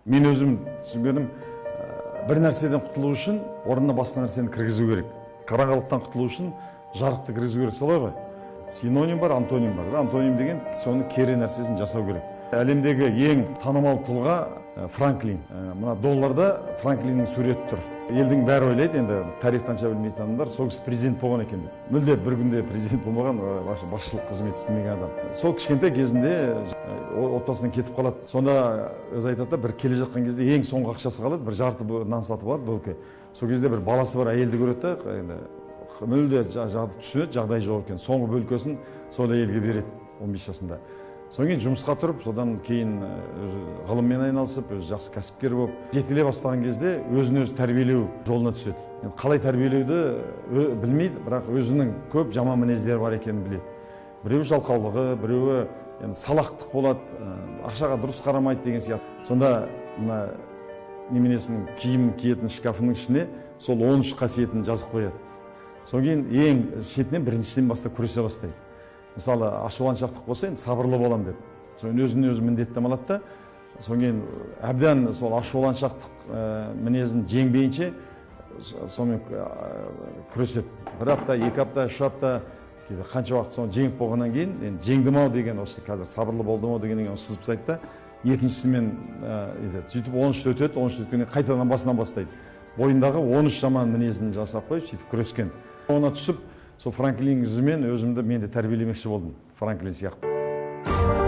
Мен өзім түсінгенім, бір нәрседен құтылу үшін орнына басқа нәрсені кіргізу керек. Қараңғылықтан құтылу үшін жарықты кіргізу керек, солай ғой. Синоним бар, антоним бар. Антоним деген соны кері нәрсесін жасау керек. Әлемдегі ең танымал тұлға Франклин. Мына долларда Франклиннің суреті тұр. Елдің бәрі ойлайды, енді тарих қанша білмейтін адамдар, сол кісі президент болған екен деп. Мүлде бір күнде президент болмаған, басшылық қызмет істемеген адам. Сол кішкентай кезінде отбасынан кетіп қалады. Сонда өзі айтады да, бір келе жатқан кезде ең соңғы ақшасы қалады, бір жарты нан сатып алады бөлке. Сол кезде бір баласы бар әйелді көреді да, енді мүлде түсінеді, жағдайы жоқ екен. Соңғы бөлкесін сол әйелге береді 15 жасында. Содан кейін жұмысқа тұрып, содан кейін өзі ғылыммен айналысып, өзі жақсы кәсіпкер болып жетіле бастаған кезде өзін өзі тәрбиелеу жолына түседі. Енді қалай тәрбиелеуді білмейді, бірақ өзінің көп жаман мінездері бар екенін біледі. Біреуі жалқаулығы, біреуі енді салақтық болады, ақшаға дұрыс қарамайды деген сияқты. Сонда мына неменесінің киім киетін шкафының ішіне сол 13 қасиетін жазып қояды. Содан кейін ең шетінен біріншіден бастап күресе бастайды. Мысалы, ашуланшақтық болса, енді сабырлы боламын деп. Содан өзін өзі міндеттеп алады да, содан кейін әбден сол ашуланшақтық мінезін жеңбейінше сонымен күреседі. Бір апта, 2 апта, 3 апта, кейде қанша уақыт соны жеңіп болғаннан кейін, енді жеңдім ау деген осы қазір сабырлы болдым ау дегеннен кейін сызып тастайды да, екіншісімен етеді. Сөйтіп 13 өтеді, 13 өткеннен кейін қайтадан басынан бастайды. Бойындағы 13 жаман мінезін жасап қойып, сөйтіп күрескен. Ona түсіп, сол Франклиннің ізімен өзімді мен де тәрбиелемекші болдым, Франклин сияқты.